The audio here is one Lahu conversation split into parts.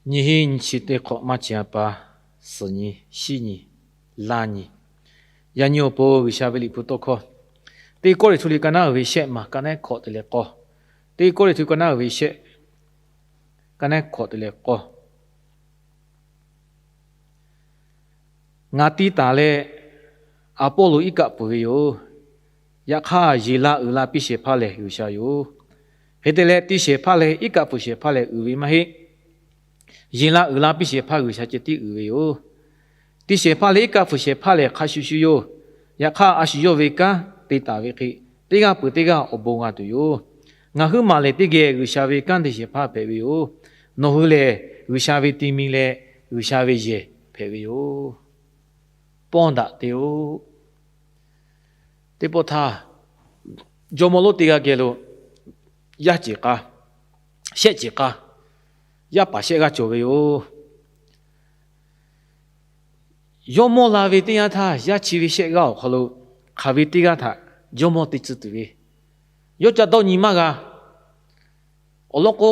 Nyiˇ hinˉ nyiˇ chi teˇ hk'awꞈ maˇ chi a pa, suhˍ nyi, shiˉ nyi, laˇ nyi. Yaꞈ nyi awˬ pon G'uiˬsha ve Liꞈ hpu tawˇ hkawˇ, Teˇ Kawˇrenˍhtuˆ liꞈ ka naˉ uiˍ ve shehˆ maˬ ka naˉ hkawꞈ te leh k'awˇ. Teˇ Kawˇrenˍhtuˆ ka naˉ uiˍ ve shehˆ, ka naˉ hkawꞈ te leh k'awˇ. Ngaˬ ti taˍ leh Aˍpawˇluꞈ iˉ kaˆ pfuhˍ ve yoˬ. Yaꞈ hk'aˇ, yeˬ la uiˍ la piˇ shehˍ hpaˇ lehˬ G'uiˬsha yoˬ. Hk'e te leh, ti shehˍ hpaˇ leh iˉ kaˆ pfuhˍ shehˍ hpaˇ lehˬ uiˍ ve maˇ heˆ. Yeˬ la uiˍ la piˇ shehˍ hpaˇ G'uiˬsha ceh tiˉ uiˍ ve yoˬ. Ti shehˍ hpaˇ leh iˉ kaˆ pfuhˍ shehˍ hpaˇ lehˬ hk'a shuˍ shuˍ yoˬ. Yaꞈ hk'aˇ, a shu yawˇ ve kanˉ te taˍ ve hk'e, teˇ g'aˇ peuˬ teˇ g'aˇ awˬ bon g'a tuˬ yoˬ. Ngaˬ huiˉ maˬ lehˬ teˇ geh G'uiˬsha ve kanˉ te shehˍ hpaˇ hpehꞈ ve yoˬ. Nawˬ hui lehˬ G'uiˬsha ve ti mi leh G'uiˬsha ve yehˬ hpehꞈ ve yoˬ. Pawˇ daꞈ te-oˆ. Teˇ pawˆ htaˇ, jawˇmawˇ lonˉ teˇ g'aˇ geh lo yaˇ ceˬ k'a, shehˆ ceˬ k'a, yaˇ paˍ shehˆ g'aˇ cawˬ ve yoˬ. Yawˇ mawˇ la ve teˇ yanˇ htaˇ, yaˇ chi ve shehˆ g'aˇ awˬ hk'aw lo hk'aˬ ve teˇ g'aˇ htaꞈ jawˇmawˇ te tcuh tuˬ ve, yawˇ ca dawˇ nyi maˇ g'a. Awˬ lawn k'o,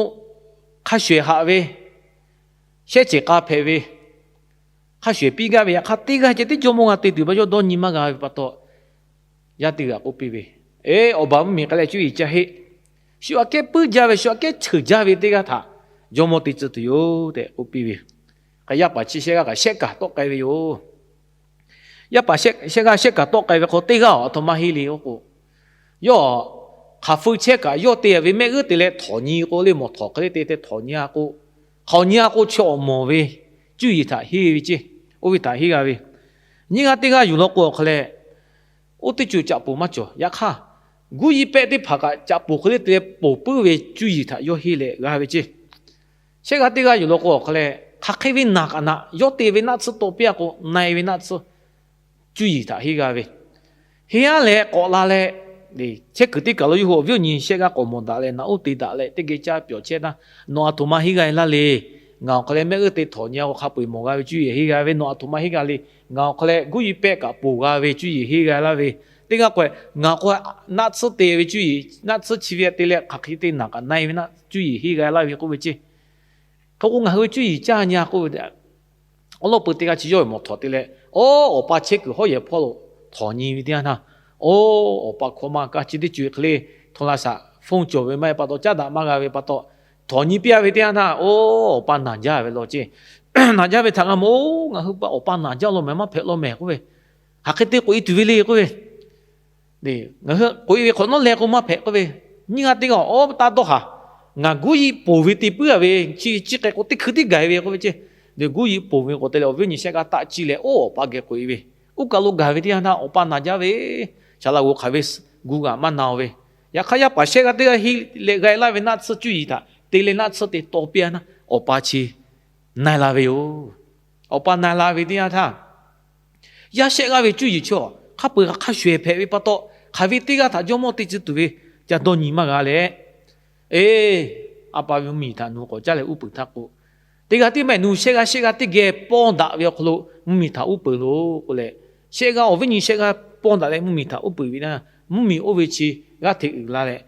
hk'a shuˍ ehˍ haꞈ ve, shehˆ ceˬ k'a hpehꞈ ve, hk'a shuˍ ehˍ piˇ gaˇ ve, yaꞈ hk'aˇ teˇ g'aˇ ceh tiˉ jawˇmawˇ g'a te tuˬ ve yawˇ dawˇ nyi maˇ g'a ve pa taw, yaˇ teˇ g'aˇ k'oˆ piˇ ve, Eˬ, awˬ baˬ mvuhˇmiˬ hk'aˬ lehˬ cuˇ yiˍ ca heˆ. Shu aꞈ kehˉ puiˉ jaˇ ve, shu aꞈ kehˉ ceuˬ jaˇ ve teˇ g'aˇ htaꞈ jawˇmawˇ te tcuh tuˬ yoˬ tehꞈ k'oˆ piˇ ve. Hk'e yaˇ paˍ chi shehˆ g'aˇ kaꞈ shehˆ kaꞈ tawˆ k'ai ve yoˬ. Yaˇ paˍ shehˆ g'aˇ shehˆ kaꞈ tawˆ k'ai ve hk'aw, teˇ g'aˇ awˬ htoꞈ ma heˆ le k'oˆ k'o, yawˇ hk'aˬ feu chehˇ kaꞈ yawˇ te ve mehˆ g'euˆ te leh htawnˍ nyi k'o le, mawˬ htawnˍ hk'e le te te htawnˍ nyi a k'o, htawnˍ nyi a k'o chi awˬ mawˬ ve cuˇ yiˍ htaꞈ henˇ ve ceˇ. Oˇ ve htaꞈ henˇ g'a ve, nyiˇ g'aˇ teˇ g'aˇ yuˬ law k'o awˬ hk'aw leh, oˇ teˇ ceuˬ caꞈ poˬ maˇ cawˬ. Yaꞈ hk'aˇ, guˇ yiˍ pehˆ teˇ hpaˍ kaꞈ caꞈ poˬ hk'e le te leh poˬ puiˉ ve cuˇ yiˍ htaꞈ yawˇ henˇ leh g'a ve ceˇ. Shehˆ g'aˇ teˇ g'aˇ yuˬ law k'o awˬ hk'aw leh, hk'aˬ hk'e ve naˬ kaꞈ naꞈ, yawˇ te ve naˆ tsuhˇ taw piˇ a k'o, na-e ve naˆ tsuhˇ cuˇ yiˍ htaꞈ henˇ g'a ve, henˇ aˉ leh k'awꞈ la leh, chehˇ kuiˬ teˇ kaˬ lo yawˇ hui awˬ viˉ awˬ nyi shehˆ g'aˇ k'awꞈ mawˬ daꞈ leh naꞈ uˉ te daꞈ leh teˇ geh caˇ pyawˬ chehˇ htaˇ, nawˬ aˬ htoꞈ ma henˇ g'a e laˇ le. Ngaˬ awˬ hk'aw leh mehˆ g'euˆ te htawnˍ nyi a k'o, hk'a peu-eˬ mawˬ g'a ve cuˇ yiˍ henˇ g'a ve, nawˬ aˬ htoꞈ ma henˇ g'a le. Ngaˬ awˬ hk'aw leh guˇ yiˍ pehˆ kaꞈ poˬ g'a ve cuˇ yiˍ henˇ g'a laˇ ve, teˇ g'aˇ k'o, ngaˬ k'o naˆ tsuhˇ te ve cuˇ yiˍ, naˆ tsuhˇ chi ve te leh hk'aˬ hk'e te naˬ kaꞈ na-e ve naˆ cuˇ yiˍ henˇ g'a laˇ ve k'oˆ ve ceˇ. Hk'e k'o, ngaˬ hui ve cuˇ yiˍ caˇ nyi a k'oˆ ve, awˉ lawˉ peu teˇ g'aˇ chi yawˇ ve mawˬ htawnˍ te leh, oˇ awˬ pa chehˇ kuiˬ hawˉ yehˬ hpawˇ lo htawnˍ nyi ve teˇ yanˇ htaˇ, oˇ awˬ pa hkawˇ maˇ kaˇ chi teˇ co e hk'e le, htaw la shaꞈ phone cawˬ ve maˇ heˆ pa taw, caˉ daꞈ maˇ g'a ve pa taw, htawnˍ nyi piˇ a ve teˇ yanˇ htaˇ, oˇ awˬ pa naˬ jaˇ ve law ceˇ. Naˬ jaˇ ve htaꞈ g'a mawˬ-oˬ, ngaˬ hui pa awˬ pa naˬ jaˇ law mehˍ, maˇ hpehꞈ law mehˍ k'oˆ ve, hk'aˬ hk'e te k'oꞈ e tuˬ ve le k'oˆ ve, ngaˬ hui k'oꞈ e ve hk'awꞈ nawˉ leh k'o maˇ hpehꞈ k'oˆ ve, nyiˇ g'aˇ teˇ g'aˇ awˉ taˇ dawˇ haˍ. Ngaˬ guˇ yiˍ poˬ ve te puiˉ a ve, chi chi hk'e k'o teˇ hkui tiˉ gaˬ e ve k'oˆ ve ceˇ. Guˇ yiˍ poˬ ve k'o te leh awˬ viˉ awˬ nyi shehˆ g'aˇ taˆ ciˇ leh oˇ awˬ pa geh k'oꞈ e ve, oˇ kaˬ lo gaˬ ve teˇ yanˇ htaˇ awˬ pa naˬ jaˇ ve, shaˍ laꞈ g'oˍ hk'aˬ ve gu g'aꞈ maˇ na-o ve. Yaꞈ hk'aˇ yaˇ paˍ shehˆ g'aˇ teˇ g'aˇ henˇ leh g'a e laˇ ve naˆ tsuhˇ cuˇ yiˍ htaꞈ te leh naˆ tsuhˇ te taw piˇ a naˇ, awˬ pa chi na-e la ve yoˬ. Awˬ pa na-e la ve teˇ yanˇ htaˇ, yaˇ shehˆ g'aˇ ve cuˇ yiˍ chaw hk'a peu-eˬ hk'a shuˍ ehˍ hpehꞈ ve pa taw, hk'aˬ ve teˇ g'aˇ htaꞈ jawˇmawˇ te tcuh tuˬ ve ca dawˇ nyi maˇ g'a leh, eˬ, a pa ve mvuhˇmiˬ htaꞈ nawˬ hui k'awꞈ caˇ leh uˉ peunˍ htaˇ k'o, teˇ g'aˇ tiˉ maˇ heˆ, nawˬ hui shehˆ g'aˇ shehˆ g'aˇ teˇ geh pawˇ daꞈ ve awˬ hk'aw lo mvuhˇmiˬ htaꞈ uˉ peunˍ loˬ k'oˆ leh, shehˆ g'aˇ awˬ viˉ nyi shehˆ g'aˇ pawˇ daꞈ leh mvuhˇmiˬ htaꞈ uˉ peunˍ ve na, mvuhˇmiˬ oˇ ve chi g'aˇ hteꞈ uiˍ la leh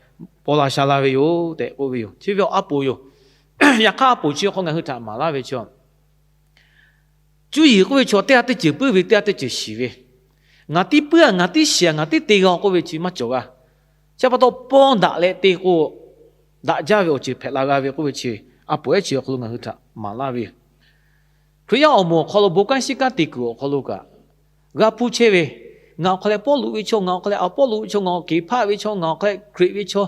paw la sha la ve yoˬ tehꞈ k'oˆ ve yoˬ. Chi ve awˬ a poˍ yoˬ. Yaꞈ hk'aˇ a poˍ chi awˬ hk'aw ngaˬ hui htaꞈ maˍ laˇ ve chi, cuˇ yiˍ k'oˆ ve chaw teˇ g'aˇ teˇ ceuˬ puiˉ ve, teˇ g'aˇ teˇ ceuˬ shiˍ ve. Ngaˬ tiˉ puiˉ a, ngaˬ tiˉ shiˍ a, ngaˬ tiˉ te g'a k'oˆ ve chi maˇ cawˬ g'a. Chi pa taw pawˇ daꞈ leh te k'o, daꞈ jaˇ ve awˬ ceuˬ hpehꞈ la g'a ve k'oˆ ve chi, a poˍ ehˉ chi awˬ hk'aw lo ngaˬ hui htaꞈ maˍ laˇ ve yoˬ. Hkriꞈ yaˇ awˬ moˍ awˬ hk'aw lo bon kanˉ shiˉ kanˉ te kuiˬ awˬ hk'aw lo kaꞈ, g'a hpuˇ chehˇ ve, ngaˬ awˬ hk'aw leh Pawˇluꞈ ve chaw, ngaˬ awˬ hk'aw leh Aˍpawˇluꞈ ve chaw, ngaˬ awˬ Keˍhpaˆ ve chaw, ngaˬ awˬ hk'aw leh Hkriꞈ ve chaw,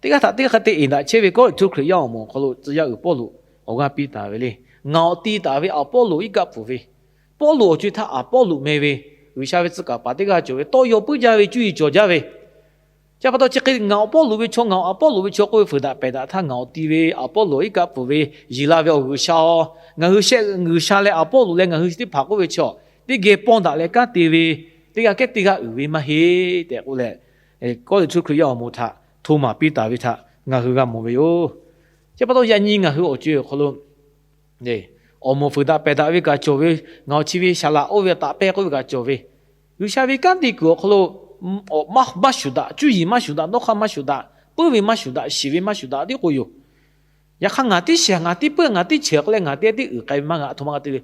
teˇ g'aˇ htaꞈ teˇ g'aˇ hk'a te eˍ daꞈ chehˇ ve Kawˇrenˍhtuˆ Hkriꞈ yaˇ awˬ moˍ awˬ hk'aw lo tcuh yaˇ uiˍ Pawˇluꞈ awˬ g'aˇ piˇ taˍ ve le. Ngaˬ awˬ ti taˍ ve Aˍpawˇluꞈ iˉ kaˆ pfuhˍ ve, Pawˇluꞈ awˬ co e htaˇ Aˍpawˇluꞈ meh ve, G'uiˬsha ve tcuh kaˍ paˍ teˇ g'aˇ cawˬ ve, tawˇ yaw puiˉ jaˇ ve cuˇ yiˍ cawˬ jaˇ ve. Chi pa taw chi hk'e ngaˬ Aˍpawˇluꞈ ve chaw, ngaˬ Aˍpawˇluꞈ ve chaw k'oˆ ve fuiˍ daꞈ pehˬ daꞈ htaˇ ngaˬ awˬ ti ve Aˍpawˇluꞈ iˉ kaˆ pfuhˍ ve, yeˬ la ve awˬ G'uiˬsha-oˬ, ngaˬ hui shehˆ G'uiˬsha leh Aˍpawˇluꞈ leh ngaˬ hui teˇ hpaˍ k'oˆ ve chaw, teˇ geh pawˇ daꞈ leh kanˉ te ve, teˇ g'aˇ kehˉ teˇ g'aˇ uiˍ ve maˇ heˆ tehꞈ k'oˆ leh, Kawˇrenˍhtuˆ Hkriꞈ yaˇ awˬ moˍ htaꞈ hto maˍ piˇ taˍ ve htaꞈ ngaˬ hui g'a mawˬ ve yoˬ. Chi pa taw yaꞈ nyi ngaˬ hui awˬ co e awˬ hk'aw lo awˬ moˍ fuiˍ daꞈ pehˬ daꞈ ve kaꞈ cawˬ ve, ngaˬ awˬ chi ve saˍ laꞈ oˇ ve taꞈ pehˇ k'oˆ ve kaꞈ cawˬ ve, G'uiˬsha ve kanˉ te kuiˬ awˬ hk'aw lo maˇ shuˍ daꞈ, cuˇ yiˍ maˇ shuˍ daꞈ, dawˇ hk'aˇ maˇ shuˍ daꞈ, puiˉ ve maˇ shuˍ daꞈ, shiˍ ve maˇ shuˍ daꞈ tiˉ k'o yoˬ. Yaꞈ hk'aˇ ngaˬ tiˉ shiˍ, ngaˬ tiˉ puiˉ, ngaˬ tiˉ cheuˬ k'oˆ leh ngaˬ teˇ g'aˇ tiˉ uiˍ k'ai ve maˇ g'a, a htoꞈ ma g'a te le.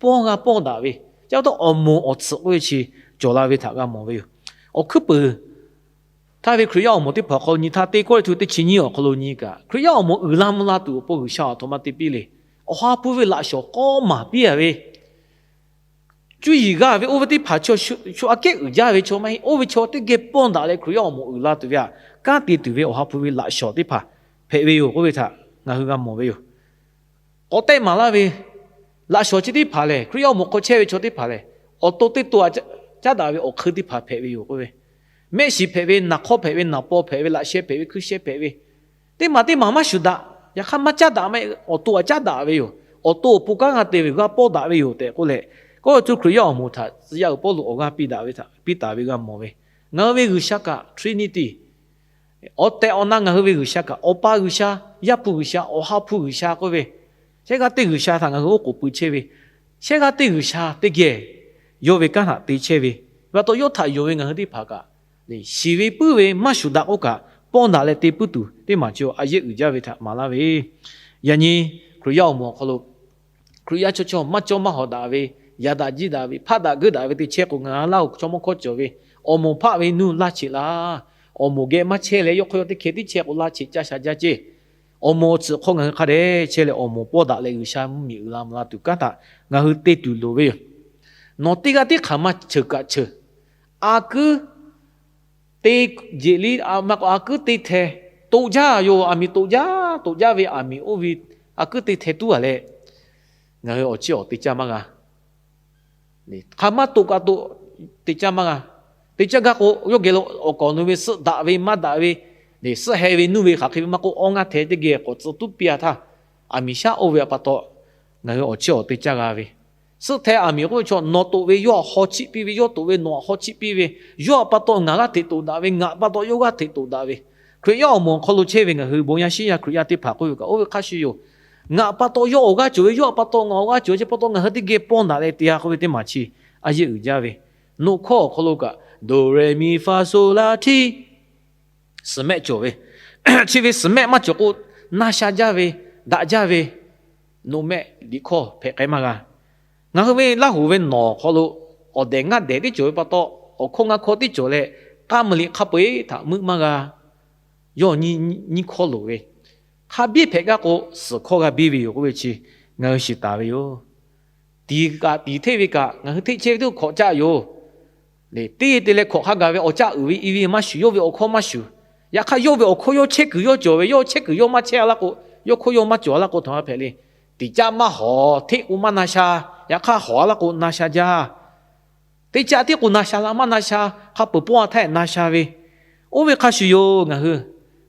Pawˇ g'a pawˇ daꞈ ve, chi pa taw awˬ moˍ awˬ tsuhꞈ k'oˆ ve chi cawˬ la ve htaꞈ g'a mawˬ ve yoˬ. Awˬ hkuiˉ puiˍ htaˇ ve Hkriꞈ yaˇ awˬ moˍ teˇ hpaˍ awˬ hk'aw lo nyi htaˇ, teˇ kawˇ le htu teˇ chi nyiˇ awˬ hk'aw lo nyi kaꞈ, Hkriꞈ yaˇ awˬ moˍ uiˍ la mvuh la tuˬ awˬ pon G'uiˬsha a htoꞈ ma te piˇ le. Awˬ ha hpu ve laꞈ shawnˍ k'awˇ maˍ piˇ a ve, cuˇ yiˍ g'a ve oˇ ve teˇ hpaˍ chaw shu aꞈ kehˉ uiˍ jaˇ ve chaw maˇ heˆ. Oˇ ve chaw teˇ geh pawˇ daꞈ leh Hkriꞈ yaˇ awˬ moˍ uiˍ la tuˬ ve htaꞈ kanˉ te tuˬ ve awˬ ha hpu ve laꞈ shawnˍ teˇ hpaˍ hpehꞈ ve yoˬ k'oˆ ve htaꞈ ngaˬ hui g'a mawˬ ve yoˬ. K'awꞈ tehˆ maˍ laˇ ve laꞈ shawnˍ chi teˇ hpaˍ lehˬ, Hkriꞈ yaˇ awˬ moˍ hk'aw chehˇ ve chaw teˇ hpaˍ lehˬ, awˬ to teˇ to aꞈ caˉ daꞈ ve awˬ hk'eun teˇ hpaˍ hpehꞈ ve yoˬ k'oˆ ve, mehˆ shiˍ hpehꞈ ve, naˍ hk'awˇ hpehꞈ ve, naˍ paw hpehꞈ ve, laꞈ sheh hpehꞈ ve, hkuiˇ sheh hpehꞈ ve, teˇ maˬ teˇ maˬ maˇ shuˍ daꞈ. Yaꞈ hk'aˇ maˇ caˉ daꞈ maˇ heˆ, awˬ to aꞈ caˉ daꞈ ve yoˬ. Awˬ to awˬ pon kanˉ g'a te ve g'a pawˇ daꞈ ve yoˬ tehꞈ k'oˆ leh, kawˇ tcuh Hkriꞈ yaˇ awˬ moˍ htaꞈ tcuh yaˇ uiˍ Pawˇluꞈ awˬ g'aˇ piˇ daꞈ ve htaꞈ piˇ taˍ ve g'a mawˬ ve. Ngaˬ hui ve G'uiˬsha kaꞈ Trinity, awˬ tehˬ awˬ na ngaˬ hui ve G'uiˬsha kaꞈ, Awˬ pa G'uiˬsha, Yaˇ hpu G'uiˬsha, Awˬ ha hpu G'uiˬsha k'oˆ ve, shehˉ g'aˇ teˇ G'uiˬsha htaꞈ ngaˬ hui oˉ k'oˍ pui chehˇ ve, shehˉ g'aˇ teˇ G'uiˬsha teˇ geh yawˇ ve kanˉ htaꞈ te chehˇ ve pa taw, yawˇ htaꞈ yonˍ ve ngaˬ hui teˇ hpaˍ kaꞈ shiˍ ve puiˉ ve maˇ shuˍ daꞈ k'oˆ kaꞈ, pawˇ daꞈ leh te puiˉ tuˬ teˇ maˬ chi a yeˆ uiˍ jaˇ ve htaꞈ maˍ laˇ ve. Yaꞈ nyi Hkriꞈ yaˇ awˬ moˍ awˬ hk'aw lo Hkriꞈ yaˇ chaw chaw maˇ cawˇ maˇ hawˍ daꞈ ve, yaꞈ daꞈ jiˇ daꞈ ve, hpaˆ daꞈ geuˆ daꞈ ve te chehˇ k'o, ngaˬ hui laˇ-oˬ chaw mawˇ hkawˇ cawˬ ve, awˬ moˍ hpaˆ ve nuˇ laˇ cheꞈ laˇ. Awˬ moˍ geh maˇ chehˇ leh yawˇ hk'aw yawˇ teˇ hkeh tiˉ chehˇ k'o laˇ cheꞈ caˇ sha jaˇ ceˇ. Awˬ moˍ awˬ tsuhꞈ hk'aw ngaˬ hui hk'a dehꞈ chehˇ leh awˬ moˍ pawˇ daꞈ leh G'uiˬsha mvuhˇmiˬ uiˍ la mvuh la tuˬ kanˉ htaꞈ ngaˬ hui te tuˬ loˍ ve yoˬ. Nawˬ teˇ g'aˇ tiˉ hk'aˬ ma cheuˬ kaꞈ cheuˬ, a kuiˉ te jeꞈ liˇ maˇ k'o, a kuiˉ te hteh toꞈ jaˇ yoˬ. Aˬ miˍ toꞈ jaˇ, toꞈ jaˇ ve aˬ miˍ oˇ ve a kuiˉ te hteh tuˉ a leh, ngaˬ hui awˬ chiˇ awˬ te caˇ maˇ g'a. Hk'aˬ ma toꞈ kaꞈ toꞈ te caˇ maˇ g'a. Te caˇ gaˇ k'o, yawˇ geh lo awˬ kawˍ nu ve suhˆ daꞈ ve maˇ daꞈ ve, suhˆ heh ve nuˇ ve hk'aˬ hk'e ve maˇ k'oˆ, awˇ ngaˇ hteh teˇ geh k'awꞈ tcuh tuˉ piˇ a htaˇ, aˬ miˍ shaˉ oˇ ve pa taw ngaˬ hui awˬ chiˇ awˬ te caˇ g'a ve. Suhˆ heh aˬ miˍ k'oˆ ve chaw nawˬ toꞈ ve yawˇ htaꞈ haw chiˆ piˇ ve, yawˇ toꞈ ve nawˬ htaꞈ haw chiˆ piˇ ve, yawˇ pa taw ngaˬ g'aˇ hteꞈ toꞈ daꞈ ve, ngaˬ pa taw yawˇ g'aˇ hteꞈ toꞈ daꞈ ve. Hkriꞈ yaˇ awˬ moˍ awˬ hk'aw lo chehˇ ve ngaˬ hui bon yaˇ shiˉ yaˇ Hkriꞈ yaˇ teˇ hpaˍ k'oˆ ve kaꞈ, oˇ ve hk'a shuˍ yoˬ. Ngaˬ pa taw yawˇ awˬ g'aˇ cawˬ ve, yawˇ pa taw ngaˬ awˬ g'aˇ cawˬ ve chi pa taw ngaˬ hui teˇ geh pawˇ daꞈ leh te a k'oˆ ve teˇ maˬ chi a yeˆ uiˍ jaˇ ve. Noꞈ hkawˇ awˬ hk'aw lo kaꞈ, do re mi fa so la ti suhˍ mehˆ cawˬ ve, chi ve suhˍ mehˆ maˇ cawˬ k'o, na sha jaˇ ve, daꞈ jaˇ ve, noꞈ mehˆ liꞈ hkawˇ hpehꞈ k'ai maˇ g'a. Ngaˬ hui ve Laˇ huˍ ve nawˬ awˬ hk'aw lo awˬ dehˬ ngaˇ dehˬ tiˉ cawˬ ve pa taw, awˬ hkawˇ ngaˇ hkawˇ tiˉ cawˬ leh, k'a meuˍ liꞈ hk'a peu-eˬ htaꞈ meuˆ maˇ g'a. Yawˇ nyiˇ hkawˇ loˍ ve, hk'a biˇ hpehꞈ gaˇ k'o, suhˍ hkawˇ g'a biˇ ve yoˬ k'oˆ ve chi ngaˬ hui shiˍ taˍ ve yoˬ. Tiˍ kaꞈ tiˍ hteˇ ve kaꞈ ngaˬ hui hteˇ chehˇ ve teˇ hkawꞈ caˆ yoˬ. Teˇ te leh hkawꞈ hk'a gaˬ ve awˬ caˆ uiˍ ve i ve maˇ shuˍ, yawˇ ve awˬ hkawˇ maˇ shuˍ. Yaꞈ hk'aˇ yawˇ ve awˬ hkawˇ yawˇ chehˇ kuiˬ yawˇ cawˬ ve, yawˇ chehˇ kuiˬ yawˇ maˇ chehˇ a laˇ k'o, yawˇ hkawˇ yawˇ maˇ cawˬ a laˇ k'o, htaꞈ ma hpehꞈ le. Tiˍ caˆ maˇ hawˍ, hteˇ k'o maˇ na sha. Yaꞈ hk'aˇ hawˍ a laˇ k'o na sha jaˇ. Teˇ caˆ tiˉ k'o na sha la maˇ na sha, hk'a peuˬ pawˇ a htaˇ na sha ve. Oˇ ve hk'a shuˍ yoˬ. Ngaˬ hui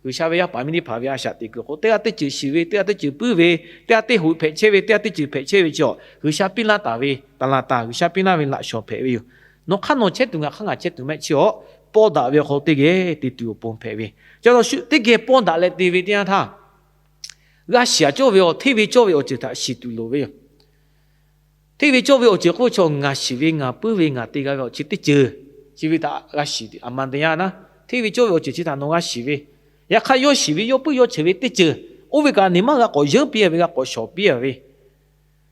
G'uiˬsha ve yaˇ paˍ miˇ teˇ hpaˍ ve a shaꞈ teꞈ kuiˬ k'o, teˇ g'aˇ teˇ ceuˬ shiˍ ve, teˇ g'aˇ teˇ ceuˬ puiˉ ve, teˇ g'aˇ teˇ hoꞈ hpehꞈ chehˇ ve, teˇ g'aˇ teˇ ceuˬ hpehꞈ chehˇ ve chi, G'uiˬsha piˇ laˇ taˍ ve taˍ laˬ taˍ, G'uiˬsha piˇ laˇ ve laꞈ shawnˍ hpehꞈ ve yoˬ. Nawˬ hk'aˇ nawˬ chehˇ tuˬ, ngaˬ hk'aˇ ngaˬ chehˇ tuˬ mehˆ chi awˬ pawˇ daꞈ ve awˬ hk'aw lo teˇ geh te tuˬ awˬ pon hpehꞈ ve. Chi a taw shu teˇ geh pawˇ daꞈ leh te ve teˇ yanˇ htaˇ, g'a shiˍ cawˇ ve awˬ, hteˇ ve cawˇ ve awˬ ceuˬ htaꞈ shiˍ tuˬ loˍ ve yoˬ. Hteˇ ve cawˇ ve awˬ ceuˬ k'oˆ ve chaw, ngaˬ shiˍ ve ngaˬ puiˉ ve ngaˬ te g'a ve awˬ chi teˇ ceuˬ, chi ve htaꞈ g'a shiˍ tuˬ a ma te yaˇ naˉ. Hteˇ ve cawˇ ve awˬ ceuˬ chi htaꞈ nawˬ g'a shiˍ ve, yaꞈ hk'aˇ yawˇ shiˍ ve yawˇ puiˉ yawˇ ceuˬ ve teˇ ceuˬ, oˇ ve kaꞈ neˬ maˇ g'a k'awꞈ yeunˇ piˇ a ve, g'a k'awꞈ shawˍ piˇ a ve.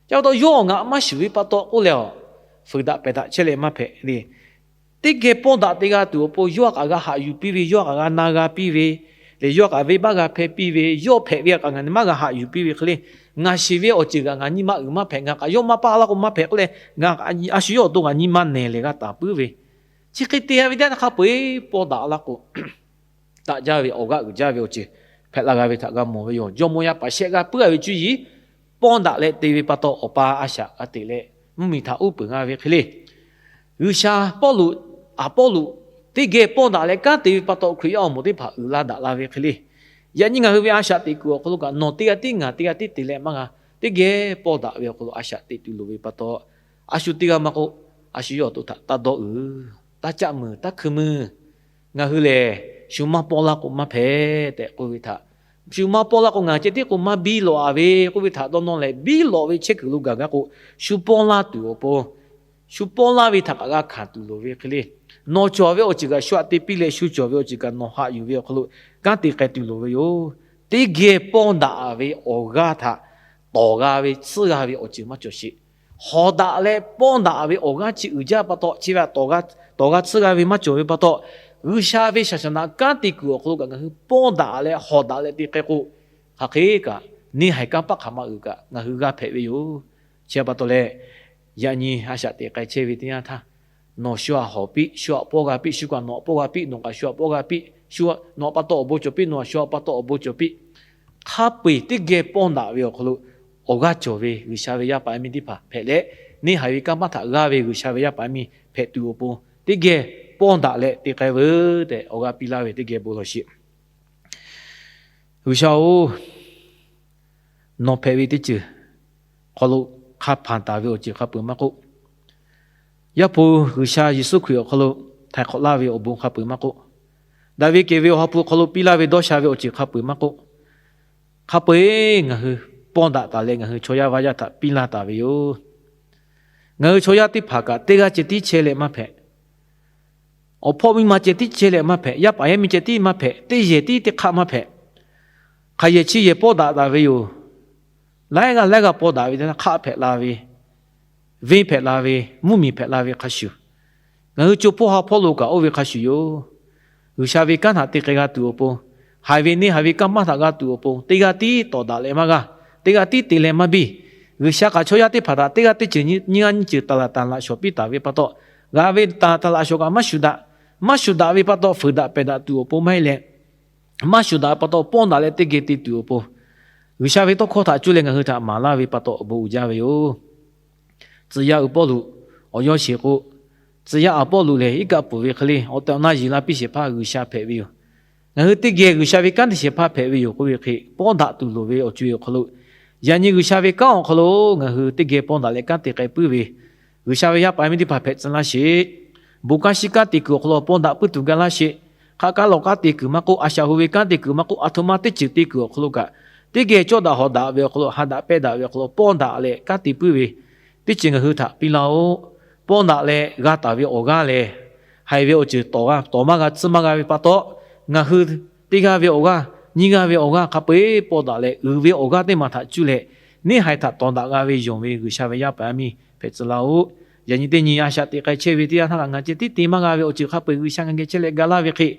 Chi pa taw yawˇ ngaˬ maˇ shuˍ ve pa taw k'oˆ leh a, fuiˍ daꞈ pehˬ daꞈ chehˇ leh maˇ hpehꞈ le. Teˇ geh pawˇ daꞈ te g'a tuˬ awˬ pon yawˇ kaꞈ g'a haꞈ yuˬ piˇ ve, yawˇ kaꞈ g'a na g'a piˇ ve, lehˬ yawˇ kaꞈ venˇbaˆ g'a hpehˇ piˇ ve, yawˇ hpehꞈ ve kaꞈ ngaˬ neˬ maˇ g'a haꞈ yuˬ piˇ ve hk'e le. Ngaˬ shiˍ ve awˬ ceuˬ kaꞈ ngaˬ nyi ma uiˍ maˇ hpehꞈ, ngaˬ kaꞈ yawˇ maˇ paˇ laˇ k'o maˇ hpehꞈ k'oˆ leh, ngaˬ a shu yawˇ awˬ to kaꞈ nyi ma nehˬ lehˬ g'a taˍ puiˉ ve. Chi hk'e te a ve teˇ yanˇ hk'a peu-eˬ pawˇ daꞈ laˇ k'o, taˆ jaˇ ve awˬ g'aˇ uiˍ jaˇ ve awˬ ceuˬ hpehꞈ la g'a ve htaꞈ g'a mawˬ ve yoˬ. Jawˇmawˇ yaˇ paˍ shehˆ g'a puiˉ a ve cuˇ yiˍ pawˇ daꞈ leh te ve pa taw, Awˬ pa a shaꞈ g'a teꞈ leh mvuhˇmiˬ htaꞈ uˉ peunˍ g'a ve hk'e le. G'uiˬsha Pawˇluꞈ, Aˍpawˇluꞈ teˇ geh pawˇ daꞈ leh kanˉ te ve pa taw, Hkriꞈ yaˇ awˬ moˍ teˇ hpaˍ uiˍ la daꞈ la ve hk'e le. Yaꞈ nyi ngaˬ hui ve a shaꞈ teꞈ kuiˬ awˬ hk'aw lo kaꞈ nawˬ teˇ g'aˇ tiˉ ngaˬ teˇ g'aˇ tiˉ te leh maˇ g'a. Teˇ geh pawˇ daꞈ ve awˬ hk'aw lo a shaꞈ teꞈ tuˬ loˍ ve pa taw, a shu teˇ g'aˇ maˇ k'oˆ, a shu yawˇ awˬ to htaꞈ taˇ dawˇ uiˍ, taˇ caˆ meuˬ taˇ hkui meuˬ. Ngaˬ hui lehˬ, shu maˇ pawˇ laˇ k'o maˇ hpehꞈ tehꞈ k'oˆ ve htaꞈ, shu maˇ pawˇ laˇ k'o ngaˬ ceh tiˉ k'o maˇ biˇ lawꞈ a ve k'oˆ ve htaꞈ dawˇ nawˇ leh, biˇ lawꞈ ve chehˇ kuiˬ lo gaˬ gaˇ k'o, shu pawˇ laˇ tuˬ awˬ pon, shu pawˇ laˇ ve htaꞈ kaꞈ g'a hkanˍ tuˬ loˍ ve hk'e le. Nawˬ cawˬ ve awˬ ceuˬ kaꞈ shu htaꞈ te piˇ leh, shu cawˬ ve awˬ ceuˬ kaꞈ nawˬ haꞈ yuˬ ve awˬ hk'aw lo kanˉ te k'ai tuˬ loˍ ve yoˬ. Teˇ geh pawˇ daꞈ ve awˬ g'aˇ htaꞈ tawˍ g'a ve tsuhˇ g'a ve awˬ ceuˬ maˇ cawˬ sheˍ. Hawˍ daꞈ leh pawˇ daꞈ ve awˬ g'aˇ chi uiˍ jaˇ pa taw, chi ve htaꞈ tawˍ g'a tsuhˇ g'a ve maˇ cawˬ ve pa taw, G'uiˬsha ve shaˍ shaˍ naꞈ kanˉ te kuiˬ awˬ hk'aw lo kaꞈ ngaˬ hui pawˇ daꞈ leh hawˍ daꞈ leh te k'ai k'o, hk'aˬ hk'e kaꞈ neˇ haiˬ kanˇ paˆ hk'aˬ ma uiˍ kaꞈ ngaˬ hui g'a hpehꞈ ve yoˬ. Chi pa taw leh, yaꞈ nyi a shaꞈ teꞈ k'ai chehˇ ve teˇ yanˇ htaˇ, nawˬ shu aꞈ hawˍ piˇ, shu aꞈ pawˇ g'a piˇ, shu kaꞈ nawˬ aꞈ pawˇ g'a piˇ, nawˬ kaꞈ shu aꞈ pawˇ g'a piˇ, shu nawˬ aꞈ pa taw awˬ bon cawˬ piˇ, nawˬ aꞈ shu aꞈ pa taw awˬ bon cawˬ piˇ. Hk'a peu-eˬ teˇ geh pawˇ daꞈ ve awˬ hk'aw lo awˬ g'aˇ cawˬ ve G'uiˬsha ve yaˇ paˍ yaˇ miˇ teˇ hpaˍ hpehꞈ leh, neˇ haiˬ ve kanˇ paˆ htaꞈ g'aˇ ve G'uiˬsha ve yaˇ paˍ yaˇ miˇ hpehꞈ tuˬ awˬ pon teˇ geh pawˇ daꞈ leh te k'ai veuˬ tehꞈ awˬ g'aˇ piˇ laˇ ve teˇ geh bon lawˬ sheˍ. G'uiˬsha-oˬ, nawˬ hpehꞈ ve teˇ ceuˬ hk'aw lo hk'a hpanˍ taˍ ve awˬ ceuˬ hk'a peu-eˬ maˇ k'oˆ, Yaˇ hpu G'uiˬsha Yeˍsuˆ Hkriꞈ awˬ hk'aw lo htaiˍ hk'awꞈ laˇ ve awˬ bon hk'a peu-eˬ maˇ k'oˆ, daꞈ ve kehˬ ve Awˬ ha hpu hk'aw lo piˇ laˇ ve dawˇ sha ve awˬ ceuˬ hk'a peu-eˬ maˇ k'oˆ, hk'a peu-eˬ ngaˬ hui pawˇ daꞈ taˍ leh ngaˬ hui chaw yaˇ vaˇ yaˇ htaꞈ piˇ laˇ taˍ ve yoˬ. Ngaˬ hui chaw yaˇ teˇ hpaˍ kaꞈ teˇ g'aˇ ceh tiˉ chehˇ leh maˇ hpehꞈ. Awˬ hpawˇ miˇ ma ceh tiˉ chehˇ leh maˇ hpehꞈ, yaˇ paˍ yaˇ miˇ ceh tiˉ maˇ hpehꞈ, teˇ yehˬ tiˉ teˇ hk'aˆ maˇ hpehꞈ. Hk'aˬ yehˬ chi yehˬ pawˇ daꞈ taˍ ve yoˬ. Laiˉ g'aˇ laiˉ g'aˇ pawˇ daꞈ ve teˇ hk'aˆ hpehꞈ la ve, venˇ hpehꞈ la ve, mvuhˇmiˬ hpehꞈ la ve hk'a shuˍ, ngaˬ hui co hpawˇ ha hpawˇ lo kaꞈ oˇ ve hk'a shuˍ yoˬ. G'uiˬsha ve kanˉ htaꞈ te k'ai g'a tuˬ awˬ pon, haiˬ ve neˇ haiˬ ve kanˇ paˆ htaꞈ g'a tuˬ awˬ pon, teˇ g'aˇ tiˉ tawˍ daꞈ leh maˇ g'a, teˇ g'aˇ tiˉ te leh maˇ biˇ. G'uiˬsha kaꞈ chaw yaˇ teˇ hpaˍ htaꞈ teˇ g'aˇ teˇ ceuˬ nyiˇ g'aˇ nyiˇ ceuˬ taˍ laˬ taˍ laꞈ shawˍ piˇ taˍ ve pa taw, g'a ve taˍ laꞈ taˍ laꞈ shawˍ kaꞈ maˇ shuˍ daꞈ. Maˇ shuˍ daꞈ ve pa taw fuiˍ daꞈ pehˬ daꞈ tuˬ awˬ pon maˇ heˆ leh, maˇ shuˍ daꞈ pa taw pawˇ daꞈ leh teˇ geh te tuˬ awˬ pon, G'uiˬsha ve tawˇ hkawˇ htaꞈ cuˇ leh ngaˬ hui htaꞈ maˍ laˇ ve pa taw awˬ bon uiˍ jaˇ ve yoˬ. Tcuh yaˇ Pawˇluꞈ awˬ yawˇ sheˍ k'o, tcuh yaˇ Pawˇluꞈ lehˬ iˉ kaˆ pfuhˍ ve hk'e le awˬ tehˬ awˬ na yeˬ la piˇ shehˍ hpaˇ G'uiˬsha hpehꞈ ve yoˬ. Ngaˬ hui teˇ geh G'uiˬsha ve kanˉ te shehˍ hpaˇ hpehꞈ ve yoˬ k'oˆ ve hk'e pawˇ daꞈ tuˬ loˍ ve awˬ co-e awˬ hk'aw lo, yaꞈ nyi G'uiˬsha ve kanˉ awˬ hk'aw lo ngaˬ hui teˇ geh pawˇ daꞈ leh kanˉ te k'ai puiˉ ve G'uiˬsha ve yaˇ paˍ yaˇ miˇ teˇ hpaˍ hpehꞈ tcuh laˇ sheˍ. Bon kanˉ shiˍ kanˉ te kuiˬ awˬ hk'aw lo pawˇ daꞈ puiˉ tuˬ ga laˇ sheˍ. Hk'aˬ hk'aˇ lawˬ k'aˉ te kuiˬ maˇ k'oˆ, a shaꞈ hu ve kanˉ te kuiˬ maˇ k'oˆ, a htoꞈ ma teˇ ceuˬ te kuiˬ awˬ hk'aw lo kaꞈ, teˇ geh cawˇ daꞈ hawˍ daꞈ ve awˬ hk'aw lo, ha daꞈ pehˇ daꞈ ve awˬ hk'aw lo pawˇ daꞈ leh kanˉ te puiˉ ve teˇ ceuˬ ngaˬ hui htaꞈ piˇ laˇ-oˆ. Pawˇ daꞈ leh g'a taˍ ve awˬ g'aˇ lehˬ, haiˬ ve awˬ ceuˬ tawˍ g'a tawˍ maˇ g'a tsuhˇ maˇ g'a ve pa taw, ngaˬ hui teˇ g'aˇ ve awˬ g'aˇ, nyiˇ g'aˇ ve awˬ g'aˇ hk'a peu-eˬ pawˇ daꞈ leh uiˍ ve awˬ g'aˇ teˇ maˬ htaꞈ cuˇ leh, neˇ haiˬ htaꞈ tawˍ daꞈ g'a ve yonˍ ve G'uiˬsha ve yaˇ paˍ yaˇ miˇ hpehꞈ tcuh laˇ-oˆ. Yaꞈ nyi teˇ nyi a shaꞈ teꞈ k'ai chehˇ ve teˇ yanˇ htaˇ kaꞈ ngaˬ ceh tiˉ te maˇ g'a ve awˬ ceuˬ hk'a peu-eˬ G'uiˬsha ngaˬ geh chehˇ leh ga laˇ ve hk'e,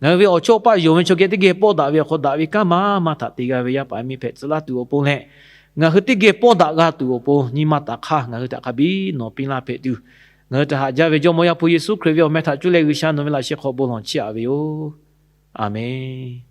ngaˬ hui ve awˬ chawˇ paˆ yonˍ ve chaw geh teˇ geh pawˇ daꞈ ve awˬ hk'aw daꞈ ve kanˉ maˇ maˇ htaꞈ te g'a ve yaˇ paˍ yaˇ miˇ hpehꞈ tcuh laˇ tuˬ awˬ pon leh, ngaˬ hui teˇ geh pawˇ daꞈ g'a tuˬ awˬ pon nyi ma taˍ hk'aˇ ngaˬ hui htaꞈ hk'a biˇ nawˬ piˇ laˇ hpehꞈ tuˬ, ngaˬ hui htaꞈ haꞈ jaˇ ve Jawˇmawˇ Yaˇ hpu Yeˍsuˆ Hkriꞈ ve awˬ meh htaꞈ cuˇ leh G'uiˬsha nawˬ ve laꞈ sheh hk'aw bon lawˬ chiˇ aꞈ ve yoˬ. Aˬmenˍ.